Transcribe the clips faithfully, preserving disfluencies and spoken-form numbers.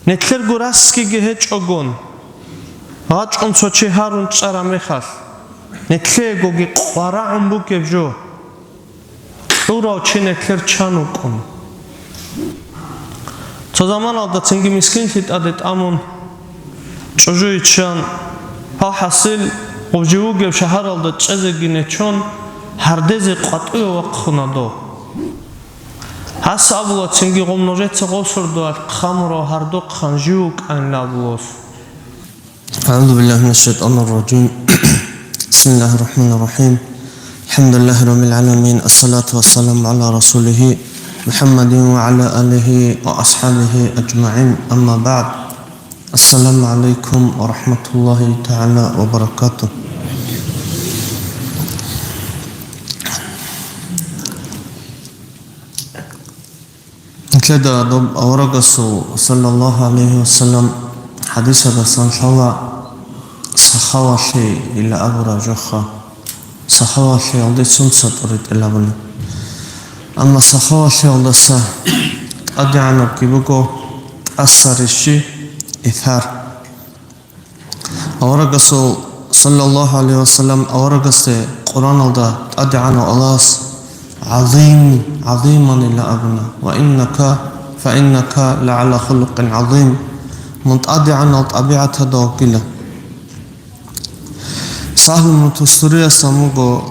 Нилъерго расги гьечӀогон, гъачӀун цо чи гьарун чӀараб мехалъ, нилъеегоги къварагӀун бугеб жо, кьурав чи нилъер чан вукӀун. Цо заманалда цинги мискинлъи тӀаде тӀамун, чӀужу иччан, палхӀасил гъоб жив вугеб шагьаралда чӀезеги нечон, гьардезе къватӀиве вахъуна дов. Гьас абула цинги гъоб нужеца гъосурдуялъ хъамурав гьардухъан жив вукӀанин абулос. أعوذ بالله من الشيطان الرجيم. بسم الله الرحمن الرحيم. الحمد لله رب العالمين. الصلاة والسلام على رسوله محمد وعلى آله وأصحابه أجمعين. أما بعد. السلام عليكم ورحمة الله تعالى وبركاته. Нилъеда доб аварагасул, саллаллагьу гӀалайгьи ва саллам, хӀадисалдасан лъала сахавалъи ила абураб жоха. Сахавалъиялде сунца тӀуритӀел абуни. Амма сахавалъиялдаса тӀадегӀанабги буго тӀаса рищи, исар. Аварагасул, саллаллагьу гӀалайгьи ва саллам, аварагасде Къуръаналда ТӀадегӀанав Аллагьас гӀазим, гӀазиманила абуна: «Ва иннака, фа иннака ла гӀала хулукъин гӀазим», мун тӀадегӀанал тӀабигӀаталда вугила. Сагьл ибн Тустуриясда вуго,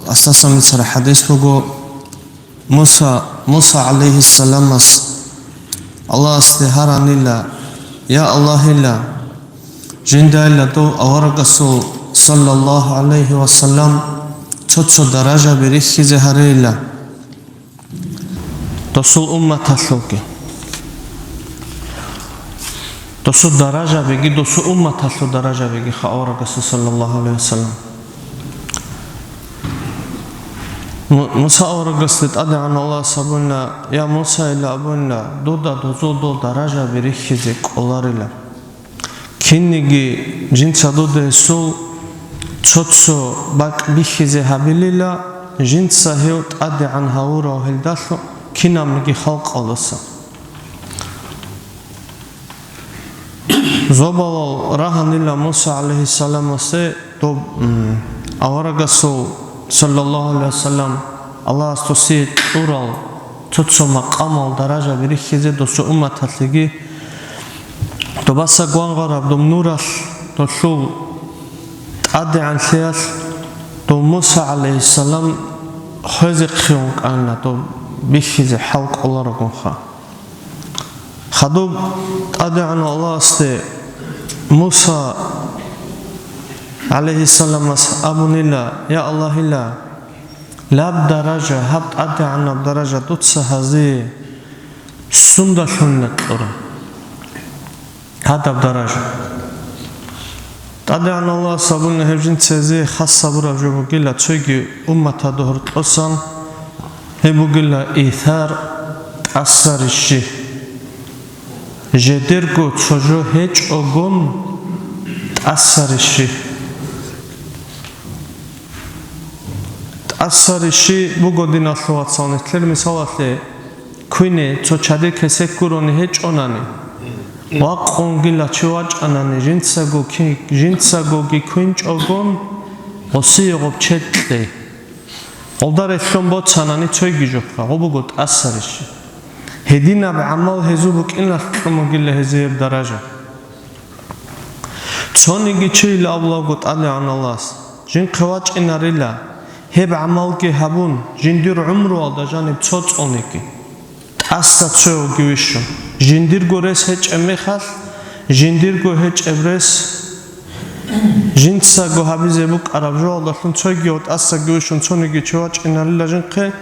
асасан бицараб хӀадис буго, Муса, Муса гӀалайгьиссаламас Аллагьасде гьаранила: «Я Аллагьила, жиндайила дов аварагасул, саллаллагьу гӀалайгьи ва саллам, цо-цо даражаби рихьизе гьарейила досул умматалъулги». Досул даражабиги, досул умматалъул даражабиги ха аварагасул, саллаллагьу гӀалайгьи ва саллам. Му-, Муса аварагасде ТӀадегӀан Аллагьас абуна: «Я Муса, ила абуна, дуда дозул дол даражаби рихьизе кӀоларила. Кинниги жинца дуда гьесул цо-цо бакӀ бихьизе гьабилила, жинца гьев тӀадегӀан гьавурав гьелдалъун кинабниги халкъалдаса». Зобалал рагьанила Муса гӀалайгьиссаламасе доб, м, аварагасул, саллаллагьу гӀалайгьи ва саллам, Аллагьас досие кьурал цо-цо макъамал даражаби рихьизе досул умматалъеги. Добаса гвангъараб доб нуралъ долъул тӀадегӀанлъиялъ дов Муса гӀалайгьиссалам хвезехъе вукӀана, доб бихьизе хӀал кӀоларогонха. Хадуб ТӀадегӀанав Аллагьасде Муса гӀалайгьиссаламас абунила: «Я Аллагьила, лаб даража, гьаб тӀадегӀанаб даража дуца гьазие сундалъунила кьура? Гьадаб даража». ТӀадегӀан Аллагьас абуна гьеб жинцазе хас гьабураб жо бугила цоги умматалда гьоркьосан, гьеб бугила исар, тӀаса рищи. Жидерго цо жо гьечӀогон тӀаса рищи. ТӀаса рищи буго, диналъул вацал, нилъер мисалалъе, квине цо чадир кесек гурони гьечӀонани, вакъунгила чи вачӀанани, жинцаго ки-, жинцагоги квинчӀогон гъосие гъоб чед кье. Гъолда релълъун боцанани цоги жоха, гъо буго тӀаса рищи. Гьединаб гӀамал гьезул букӀиналъ кьун бугила гьезие гьеб даража. Цониги чийила абулабго ТӀадегӀан Аллагьас, жинхъе вачӀинарила, гьеб гӀамалги гьабун, жиндир гӀумруялда жаниб цо цӀониги, тӀаса цоявги вищун, жиндирго рес гьечӀеб мехалъ, жиндирго гьечӀеб рес жинцаго гьабизе букӀараб жоялдалъун цоги ва тӀасаги вищун цониги чи вачӀинарила жинхъе.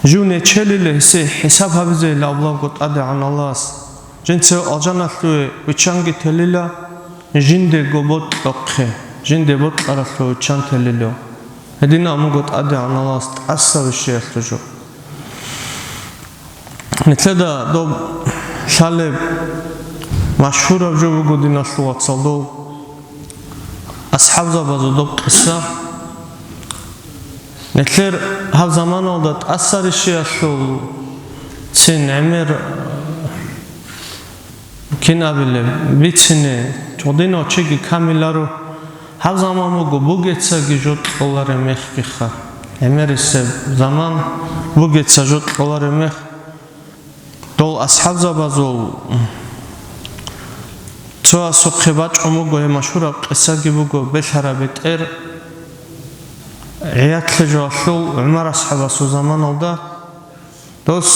Жив нечелила гьесие хӀисаб гьабизейила абулабго ТӀадегӀан Аллагьас. Жинца алжаналъуве виччанги телила, жиндего бокьухъе, жинде бокьаралъуве виччан телила. Гьедин абун буго ТӀадегӀан Аллагьас тӀаса вищиялъул жо. Нилъеда доб лъалеб машгьураб жо буго, диналъул вацал, дов асхӀабзабазул доб къиса. Нилъер гьаб заманалда тӀаса рищиялъул цин гӀемер Кин абилеб, бицине, гьединав чиги камиларо, гьаб заман буго бугецаги жо кьолареб мехгиха. ГӀемерисеб заман бугеца жо кьолареб мех. Дол асхӀабзабазул цо асухъе бачӀун буго, гьеб машгьураб къисаги буго, белъараб бетӀер гӀиятлъи жоалъул ГӀумар асхӀабасул заманалда. Дос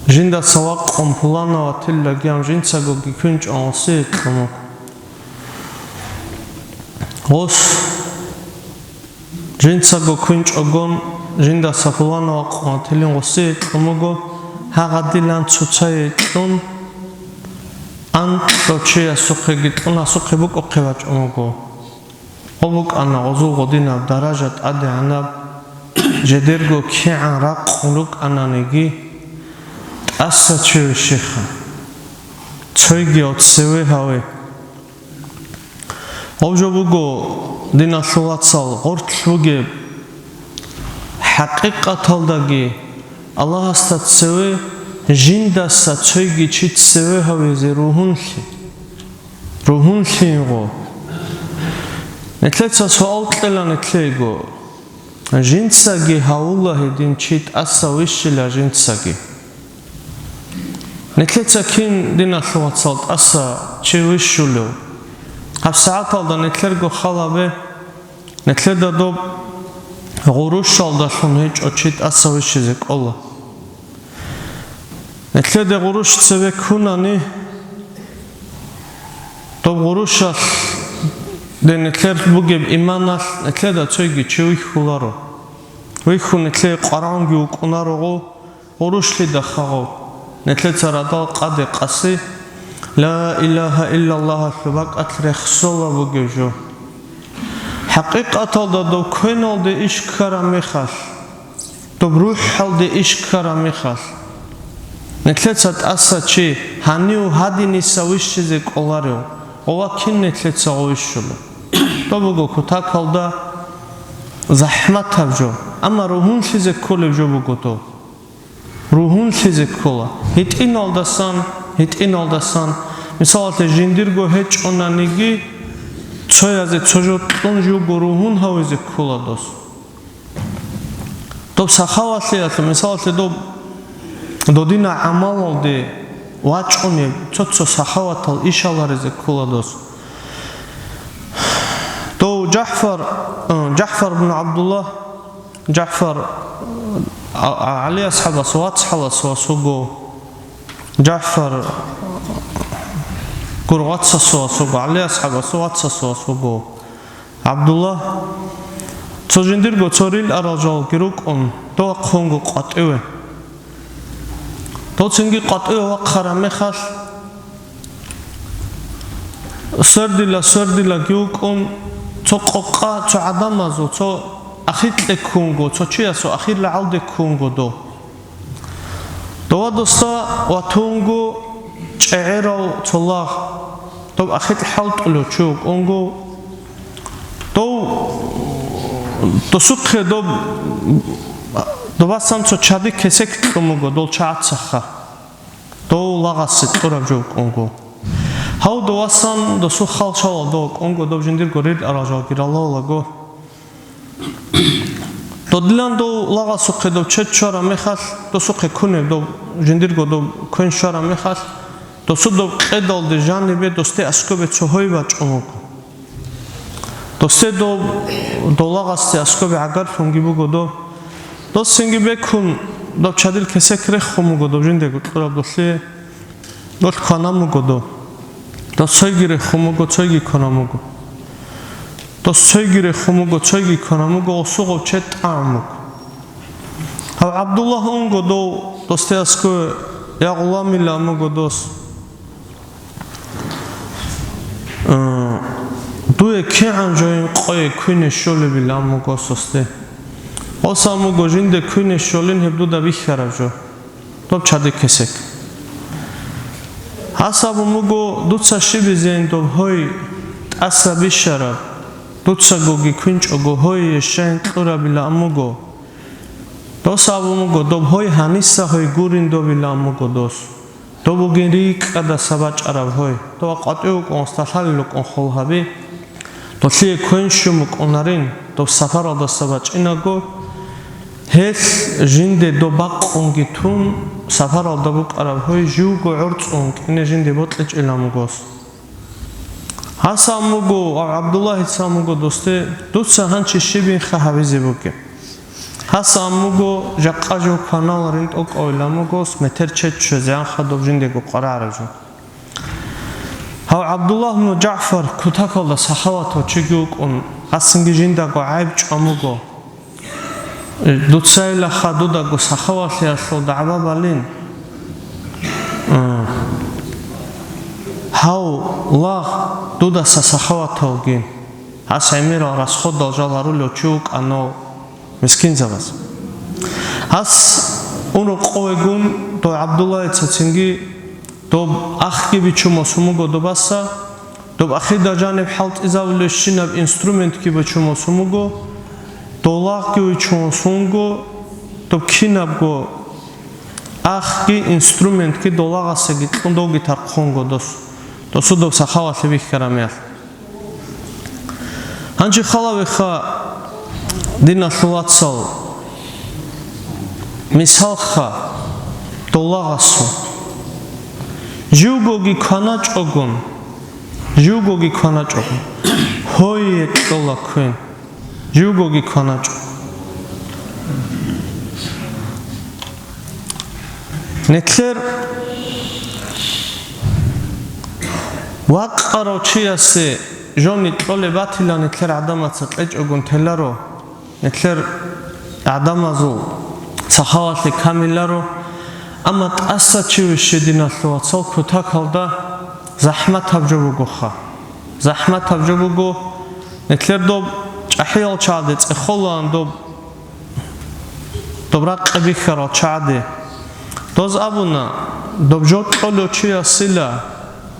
жиндаса вакъун пуланав ватиллаги ам жинцагоги квинчӀун гъосие кьун вуго. Гъос жинцаго квинчӀогон, жиндаса пуланав вакъун ватилин гъосие кьун вуго, гьагъадилан цоцае кьун, анкьго чиясухъеги кьун, асухъе букӀухъе бачӀун вуго. Гъо букӀана гъозул гъодинаб даража тӀадегӀанаб, жидерго кигӀан ракъун рукӀананиги, тӀаса чи вищиха, цойги цеве гьаве. Гъоб жо буго, диналъул вацал, гъорлъ бугеб, хӀакъикъаталдаги Аллагьасда цеве жиндаса цойги чи цеве гьавизе ругьунлъи. Ругьунлъиего. Нилъеца суал кьела нилъего: жинцаги гьавула гьедин чи тӀаса вищила жинцаги. Нилъеца кин, диналъул вацал, тӀаса чи вищулев? ГьабсагӀаталда нилъерго халабе, нилъеда доб гъурущалдалъун гьечӀо чи тӀаса вищизе кӀола. Нилъеде гъурущ цеве ккунани, доб гъурущалъ де нилъер бугеб иманалъ нилъеда цойги чи вихьуларо. Вихьун нилъее къваранги вукӀунаро гъо, гъурущлъида хагъо. Нилъеца радал къаде къаси, ла илагьа иллаллагьалъул бакӀалъ рехсола бугеб жо. ХӀакъикъаталда доб квеналде иш ккараб мехалъ, доб рухӀалде иш ккараб мехалъ, нилъеца тӀаса чи гьанив гьадиниса вищизе кӀоларев, гъова кин нилъеца гъо вищула. Доб буго кутакалда захӀматаб жо, амма ругьунлъизе кколеб жо буго доб. Ругьунлъизе ккола. ГьитӀиналдасан, гьитӀиналдасан, мисалалъе, жиндирго гьечӀонаниги, цоязе цо жо кьун живго ругьун гьавизе ккола дос. Доб сахаватлъиялъул, мисалалъе, доб додина гӀамалалде вачӀунеб цо-цо сахаватал ишаларизе ккола дос. Дов ЖагӀфар, э, ЖагӀфар ибн ГӀабдулла, ЖагӀфар, а, а, ГӀали асхӀабас вацгӀалас вас вуго. ЖагӀфар гургъацасул вас вуго, ГӀали асхӀабасул вацасул вас вуго. ГӀабдулла, цо жиндирго цо рил арал жалги рукӀун, дов вахъунго къватӀиве. Дов цинги къватӀиве вахъараб мехалъ, свердила-свердилаги вукӀун, цо къокъа, цо гӀадамазул, цо ахир кьеккунго, цо чиясул ахир рагӀалде ккунго дов. Дова досда ватунго чӀегӀерав цо лагъ, доб ахир хӀалтӀулев чи вукӀунго, дов, досухъе доб, довасан цо чади кесек кьун буго дол чагӀацаха. Дов лагъасе кьураб жо вукӀунго. Гьав довасан досул халчалал дов вукӀунго, доб жиндирго рил арал жалги раллаго. Додилан дов лагъасухъе дов чед чвараб мехалъ, досухъе кунеб дов жиндирго дов квен щвараб мехалъ, досул доб къедалде жанибе досде аскобе цо гьой бачӀун вуго. Досде доб, дов лагъасде аскобе гӀагарлъунги буго дов. Дос цинги бекун, доб чадил кесек рехун буго дов жиндего кьураб долъие. Дол кванан буго дов. Дос цойги рехун буго, цойги кванан буго. Дос цойги рехун буго, цойги кванан буго, осугъав чед тӀагӀун буго. Гьав ГӀабдуллагь унго дов, досде аскобе: «Я гъуламила», – амуго дос. Э, дуе кигӀан жойин къое квине щолебилан буго сосде. Оса амуго жинде квине щолин гьеб дуда бихьараб жо. Доб чади кесек. Гьас абун буго, дуца щибизейин доб гьой тӀаса бищараб, дуцагоги квинчӀого гьойие щайин кьурабилан буго. Дос абун буго, доб гьой гьаниса гьой гурин добилан буго дос. Доб бугин рикӀкӀадаса бачӀараб гьой. Дова къватӀив вукӀун, сталъалел рукӀун хол гьаби. Долъие квен щун букӀунарин, доб сапаралдаса бачӀинаго, гьелъ жинде доб бакъунги тун, сапаралда букӀараб гьой живго гӀорцӀун кӀине жинде бокьичӀилан бугос. Гьасан буго, ва ГӀабдуллагьица буго досде, дуца гьанчи щибинха гьабизе бугеб. Гьасан буго, жакъа жо кваналарин тӀокӀавилан бугос, метер чед ччвезе анха доб жиндего къварагӀараб жо. Гьав ГӀабдуллагь ибн ЖагӀфар кутакалда сахаватав чиги вукӀун, гьасинги жиндаго гӀайиб чӀван буго. Дуцайилаха дудаго сахавалъиялъул дагӀба балин. Гьав лагъ дудаса сахаватав вугин. Гьас гӀемерал расходал жал гьарулев чи вукӀанав мискинзабаз. Гьас унрукъовегун дов ГӀабдуллагьица цинги доб ахги бичун босун буго добаса, доб ахида жаниб хӀалтӀизабулебщинаб инструментги бичун босун буго, долагъги бичун босун буго, доб кинабго ахги инструментги долагъасаги кьун довги тархъун буго дос, досу доб сахавалъи бихьараб мехалъ. Гьанже халавиха, диналъул вацал, мисалха долагъасул. Живгоги кваначӀогун, живгоги кваначӀогун, гьое кьола квен, живгоги кваначӀо. Нилъер вакъарав чиясе жони кьолеб батила, нилъер гӀадамаца кьечӀогун теларо, нилъер гӀадамазул сахавалъи камиларо, амма тӀаса чи вищи, диналъул вацал, кутакалда захӀматаб жо бугоха. ЗахӀматаб жо буго, нилъер доб чӀахӀиял чагӀаде цӀехолаан доб доб ракъи бихьарал чагӀаде. Доз абуна, доб жо кьолев чиясила,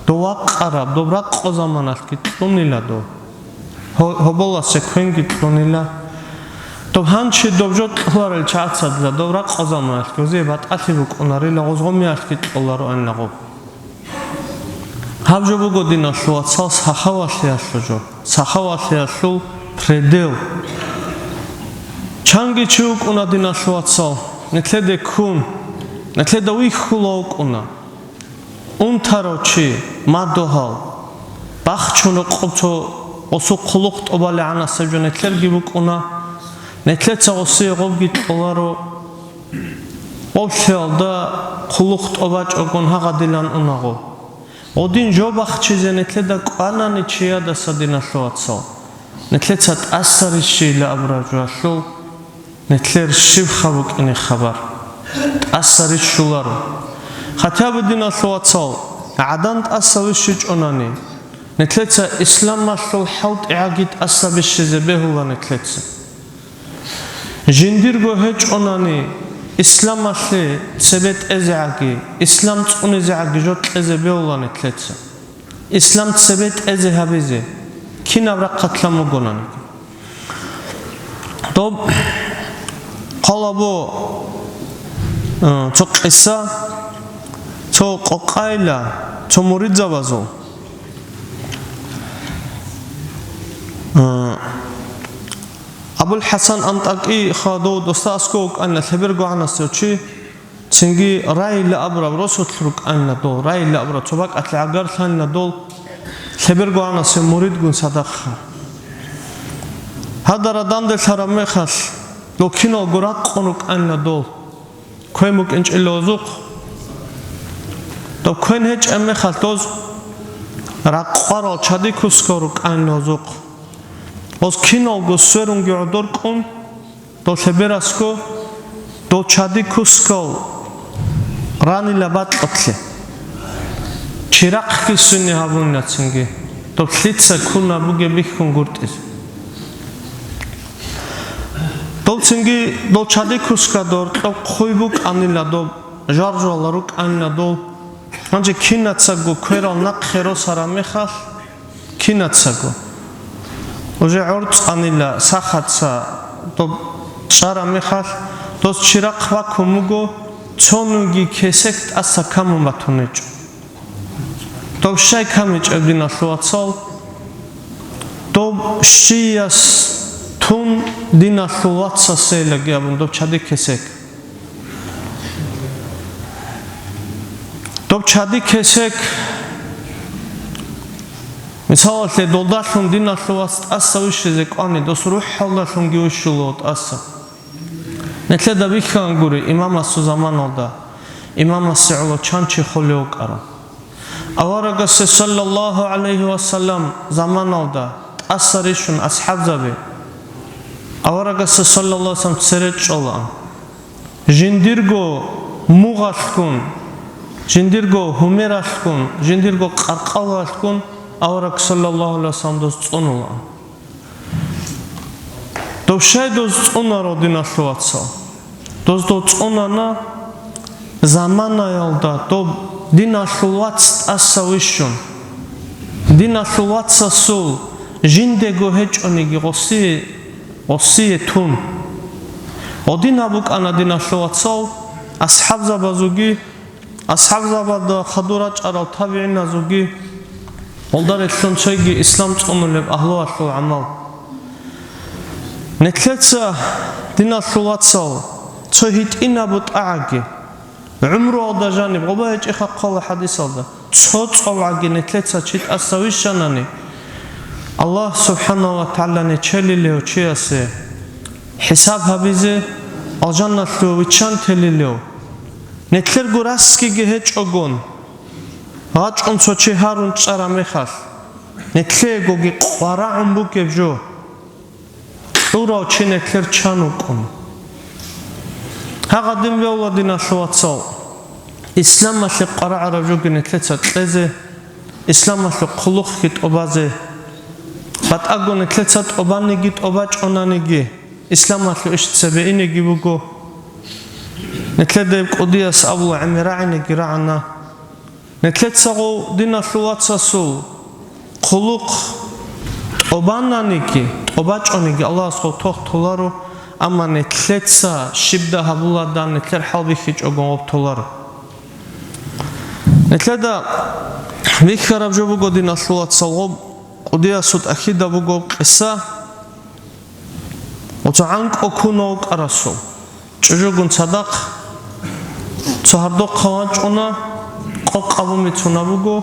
дов вакъараб, доб ракъо заманалъги кьунила дов. Гьо-, гьоболасе квенги кьунила. Доб гьанчи доб жо кьоларел чагӀацадла, дов ракъо заманалъги гьезие батӀалъи букӀунарила, гъозгъомиялъги кьолароанила гъоб. Гьаб жо буго, диналъул вацал, сахавалъиялъул жо, сахавалъиялъул предел. Чанги чи вукӀуна, диналъул вацал, нилъеде ккун, нилъеда вихьула вукӀуна. Унтарав чи, мадугьал, бахчун рокъоб цо гъосул хъулухъ тӀобалегӀанасеб жо нилъерги букӀуна, нилъеца гъосие гъобги кьоларо. Къоблъиялда хъулухъ тӀобачӀогун гьагъадилан унагъо. Гъодин жо бахчизе нилъеда кӀванани чиядаса, диналъул вацал, нилъеца тӀаса рищила абураб жоялъул нилъер щибха букӀине хабар. ТӀаса рищуларо. Хатаб, диналъул вацал, гӀадан тӀаса вищичӀонани, нилъеца исламалъул хӀалтӀигӀаги тӀаса бищизе бегьула нилъеца. Жиндирго гьечӀонани, исламалъе цебе тӀезегӀаги, ислам цӀунизегӀаги жо кьезе бегьула нилъеца. Ислам цебе тӀезе гьабизе, кинаб рахъалъан бугонаниги. Доб хъалабо, э, цо къиса, цо къокъайила, цо муридзабазул. Э, Абул ХӀасан АнтӀакъи хадув досда аскӀов вукӀана лъебергогӀанасев чи, цинги Раила абураб росулъ рукӀана дол, Раила абураб цо бакӀалъе гӀагарлъана дол лъебергогӀанасев муридгун цадахъ. Гьадара данделъараб мехалъ, дол киналго ракъун рукӀана дол. Квен букӀинчӀила гьозухъ. Доб квен гьечӀеб мехалъ доз ракъварал чади кускал рукӀанила гьозухъ. Гьоз киналго сверунги гӀодор кӀун, дол лъеберасго дол чади кускал ранила бакьулъе. Чирахъги сунни гьабунила цинги, доб лъица ккуна бугеб бихьун гуртӀизе. Дол цинги дол чади кускадор кьоб хъуй букӀанила доб, жар-журал рукӀанила дол. Гьанже кинацаго кверал нахъе росараб мехалъ, кинацаго. Уже гӀорцӀанила сахаца доб чӀараб мехалъ, дос чирахъ ваккун буго, цониги кесек тӀаса камун батун гьечӀо. Доб щай камичӀеб, диналъул вацал? Доб щияс тун диналъул вацасейлаги абун, доб чади кесек. Доб чади кесек, мисалалъе, долдалъун диналъул вац тӀаса вищизе кӀвани, дос рухӀалдалъунги вищуло тӀаса. Нилъеда бихьан гури, имамасул заманалда имамасе гӀоло чан чи холев вукӀарав. Аварагасе, саллаллагьу гӀалайгьи вассалам, заманалда тӀаса рищун асхӀабзаби аварагасе, саллаллагьу гӀалайгьи вассалам, цере чӀолаан. Жиндирго мугъалъгун, жиндирго гьумералъгун, жиндирго къаркъалалъгун авараг, саллаллагьу гӀалайгьи вассалам, доз цӀунулаан. Дов щай доз цӀунаро, диналъул вацал? Доз дов цӀунана заманаялда доб диналъул вац тӀаса вищун. Диналъул вацасул жиндего гьечӀониги гъосие, гъосие тун. Гъодинаб букӀана, диналъул вацал, асхӀабзабазулги, асхӀабзабазда хадур рачӀарал табигӀиназулги, гьелда релълъун цойги ислам цӀунулеб агьлуялъул гӀамал. Нилъеца, диналъул вацал, цо гьитӀинаб бутӀагӀаги, гӀумруялда жаниб, гъоба гьечӀеха хъвала хӀадисалда, цо цӀолгӀаги нилъеца чи тӀаса вищанани, Аллагь субхӀанагьу ва тагӀала нечелилев чиясе хӀисаб гьабизе, алжаналъув виччан телилев. Нилъерго расскиги гьечӀогун, вачӀун цо чи гьарун чӀараб мехалъ, нилъеегоги къварагӀун бугеб жо, кьурав чи нилъер чан вукӀун. Гьагъадин вевла, диналъул вацал, исламалъе къварагӀараб жоги нилъеца кьезе, исламалъул хъулухъги тӀобазе. БатӀаго нилъеца тӀобаниги тӀобачӀонаниги, исламалъул иш цебе инеги буго. Нилъеда гьеб кӀудияс абула гӀемер рагӀинеги рагӀана. Нилъецаго, диналъул вацасул хъулухъ тӀобананиги, тӀобачӀониги Аллагьас гъов тохтуларо, амма нилъеца щибда гьабула дан нилъер хӀал бихьичӀого гъоб толаро. Нилъеда бихьараб жо буго, диналъул вацал, гъоб кӀудиясул тӀахьида буго къиса. Оцо гӀанкӀо ккуна вукӀарасул чӀужугун цадахъ цо гьардохъан вачӀуна, къокъ абун бицунаб буго.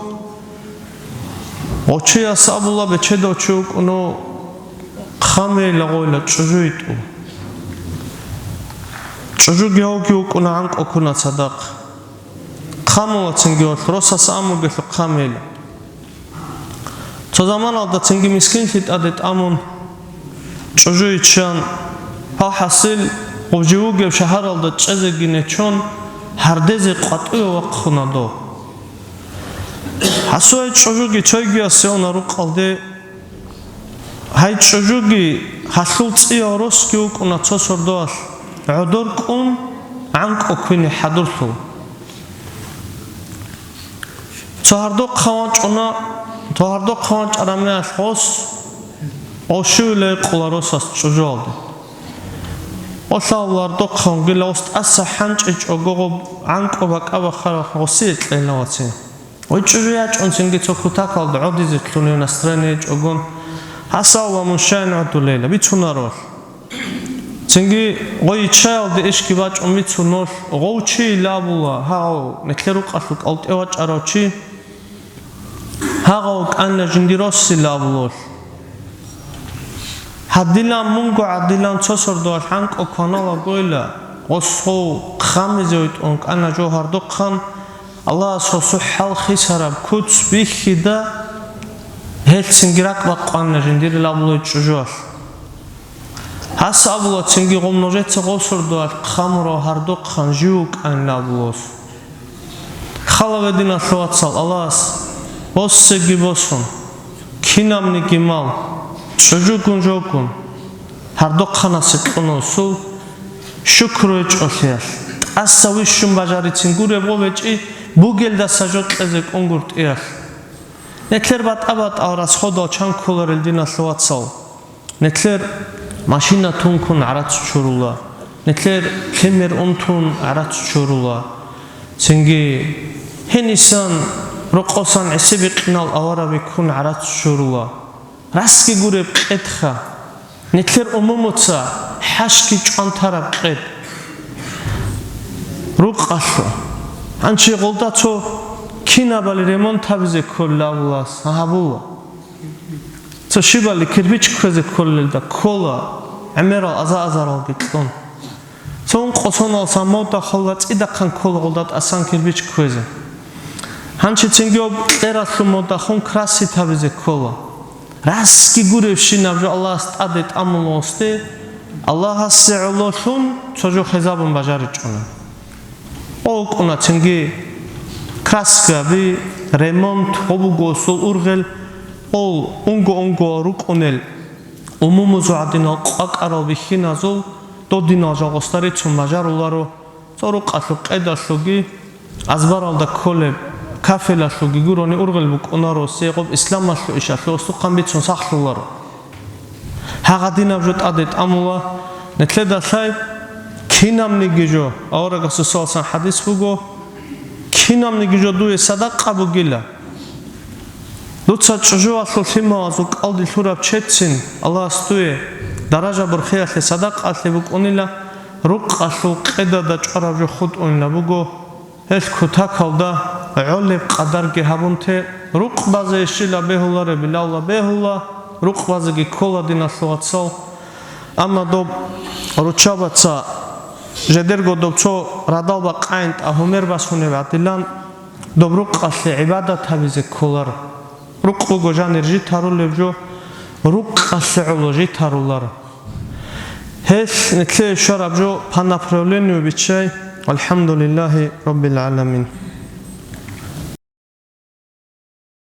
Гъочияс абула, бечедав чи вукӀуна, хъамейила гъойла чӀужу йитӀу. ЧӀужуги гьавги вукӀуна, гӀанкӀо ккуна цадахъ. Хъамула цинги гьолъ, росас амугелъул хъамейила. Цо заманалда цинги мискинлъи тӀаде тӀамун, чӀужу йиччан, гьал хӀасил гъубжи вугев шагьаралда чӀезеги нечон, гьардезе къватӀиве вахъуна дов. Гьасуе чӀужуги цойгиясе уна рукъалде. Гьай чӀужуги гьалъул цӀиял росги вукӀуна цо сордоялъ, гӀодор кӀун, гӀанкӀо кквине хӀадурлъул. Цо гьардохъан вачӀуна, цо гьардохъан вачӀараб мехалъ гъос, гъов щивила гьикъула росас чӀужуялде. Гъолъ гьардохъан вугила, гъос тӀаса хӀанчӀичӀого гъоб гӀанкӀо бакӀа бахараб гъосие кьела вацин. Гъой чӀужу ячӀун цинги цо кутакалда гӀодизе кьунев настроение гьечӀогун, гьасав ва мун щайин гӀодулейила, бицунаролъ. Цинги гъой иччаялде ишги бачӀун бицуналъ, гъов чийила абула, гьав, нилъер рукъалъул кӀалтӀе вачӀарав чи, гьагъав кӀанила жиндир росила абулолъ. Гьадилан мунго гӀадилан цо сордоялъ гӀанкӀо кваналагойила, гъос гъов хъамизе витӀун кӀана жо гьардухъан, Аллагьас гъосул хӀал хисараб куц бихьида, гьелъ цинги ракӀ бакъванна жиндирил абулей чӀужуялъ. Гьас абула цинги гъов нужеца гъосурдуялъ хъамурав гьардухъан жив вукӀанин абулос. Халаве, диналъул вацал, Аллагьас боссеги босун, кинабниги мал, чӀужугун жогун, гьардухъанасе кьуна усул, шукру гьечӀолъиялъ, тӀаса вищун бажарицин гуреб гъо бечӀи бугелдаса жо кьезе кӀунгуртӀиялъ. Нилъер батӀа-батӀал расходал чан кколарел, диналъул вацал? Нилъер машина тункун гӀарац чурула, Нилъер лъимер унтун гӀарац чурула. Цинги гьенисан рокъосан гӀисебикъинал авараби ккун гӀарац чурула. Расги гуреб къедха. Нилъер умумуца хӀашги чӀван тараб къед. Рукъалъу. Гьанчи гъолда цо кинабали ремонт гьабизе кколила абулас гьабула. Цо щибали кирпич кквезе кколелда ккола, гӀемерал аза-азаралги кьун. Цо ункъо сонал самавда холла цӀидахъан ккола гъолда тӀасан кирпич кквезе. Гьанчи цинги об кьералъул модахун красить гьабизе ккола. Расги гуревщинаб жо Аллагьас тӀаде тӀамулгъосде, Аллагьасе гӀололъун цо жо хезабун бажаричӀуна. О, вукӀуна цинги краскаби, ремонт, гъо буго осул ургъел, ол унго-унго рукӀунел, умумузул гӀадинал къвакӀарал бихьиназул, додинал жагъуста рицун бажаруларо, цо рукъалъул къедалъуги, азбаралда кколеб кафелалъуги гурони ургъел букӀунаро, сегъуб исламалъул ишалъул устухъан бицун сахлъуларо. Гьагъадинаб жо тӀаде тӀамула, нилъеда лъай кинабниги жо, аварагасул саллаллагьу гӀалайгьи вассаллам хӀадис буго, кинабниги жо дуе садакъа бугила. Дуца чӀужуялъул лъималазул кӀалдилъураб чеццин Аллагьас дуе даража-борхиялъе садакъалъе букӀунила, рукъалъул къедада чӀвараб жо хутӀунила буго. Гьелъ кутакалда гӀолеб къадарги гьабун те, рукъ базе щила бегьулареб билалла бегьула, рукъ базеги ккола диналъул вацал. Амма доб руччабаца жедерго доб цо радал бакъайин тӀагьумер басунеб гӀадилан, доб рукъалъе гӀибадат гьабизе кколаро. Рукъ буго жанир жит гьарулеб жо, рукъалъе гӀоло жит гьаруларо. Гьелъ нилъее щвараб жо по направлению биччай. Валхамдулиллагьи раббил гӀаламин.